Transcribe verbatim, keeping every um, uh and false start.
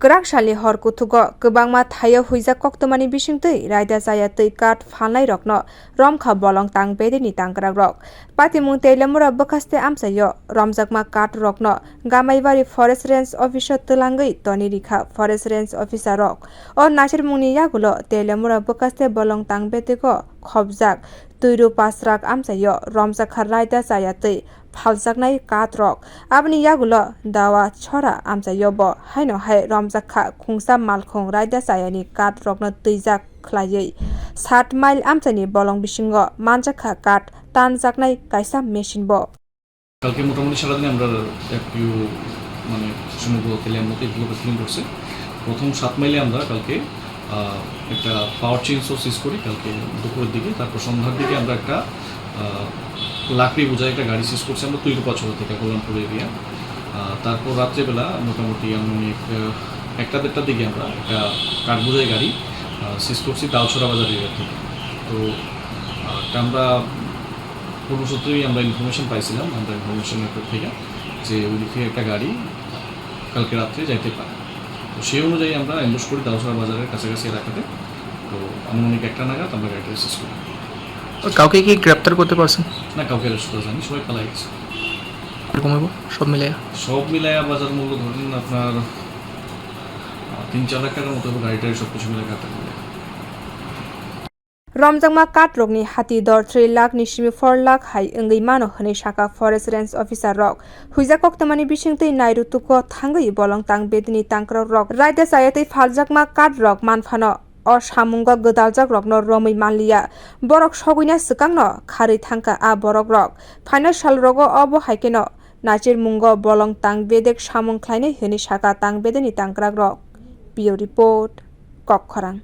Kwrak salni hor kuthugo kwbangma thaio huijak koktwmani bisingtwi raida chaya twi kath phalnairokno romkha bolong tang bedini tangkwrakrok. Patimung Teliamura bwkhaste amchaio romjakma kathrokno Gamaibari Forest Range Office-o twlangwi toni rikha Forest Range Officer-rok. O naisirmungni yagulo Teliamura bwkhaste bolong tang bedego khopjak twiru pasrak amchaio romjakha raida chaya twi phaljaknai kathrok. Aboni yagulo dawa chora amchaio bo haino hai romjakha khungsa malkhung raida chayani kathrokno twijak khlaiwi sat mile amchaini bolong bisingo manjakha kath tanjaknai kaisa machine bo. কালকে মোটামুটি সারাদিন আমরা একটু মানে সমগ্র তেলিয়ামুড়াতে এগুলো ক্লিন করছে। প্রথম সাত মাইলে আমরা কালকে আহ, একটা পাওয়ার চেইনসো সিজ করি কালকে দুপুরের দিকে। তারপর সন্ধ্যার দিকে আমরা একটা আহ, লাকড়ি বোঝাই একটা গাড়ি সিজ করছি আমরা তৈরুপাছড়া থেকে কল্যাণপুর এরিয়া। আহ, তারপর রাত্রেবেলা মোটামুটি আনুমানিক আহ, একটা দেড়টার দিকে আমরা একটা কাঠ বোঝাই গাড়ি সিজ করছি দাউছড়া বাজার এরিয়া থেকে। তো আহ, একটা আমরা পূর্বসূত্রেই আমরা ইনফরমেশন পাইছিলাম, আমরা ইনফরমেশনের উপর থেকে যে ওই দিক থেকে একটা গাড়ি কালকে রাত্রে যাইতে পারে। তো সেই অনুযায়ী আমরা অ্যাম্বুশ করি দাউছড়া বাজারের কাছাকাছি এলাকাতে। তো আনুমানিক একটা নাগাদ আমরা গাড়িটা অ্যারেস্ট করি। কাউকে কি গ্রেপ্তার করতে পারছেন? না, কাউকে অ্যারেস্ট করা যায়নি, সবাই পালাই গেছে। এরকম হইব সব মিলে? সব মিলাইয়া বাজার মূল্য ধরেন আপনার আহ, তিন চার লাখ টাকার মতো হবে গাড়িটারি সব কিছু মিলে গ্রেপ্তার করলে। Romjakma kathrokni hati dor three lakh ni simi four lakh hai wngwi mano hwnwi sakha Forest Range Officer rok. Huijak koktwmani bisingtwi nairutuko thangwi bolong tang bedini tangkwrakrok raida chaya twi phaljakma kathrok manphano o samungo gwdaljakrokno romwi manliya. Borok sogwina swkangno kharwi thangkha a borokrok. Phainai salrogo obo hai kheno naisirmungo bolong tang bedek samung khlainai hwnwi sakha tang bedeni tangkwrakrok. Bureau Report, Kokkhorang.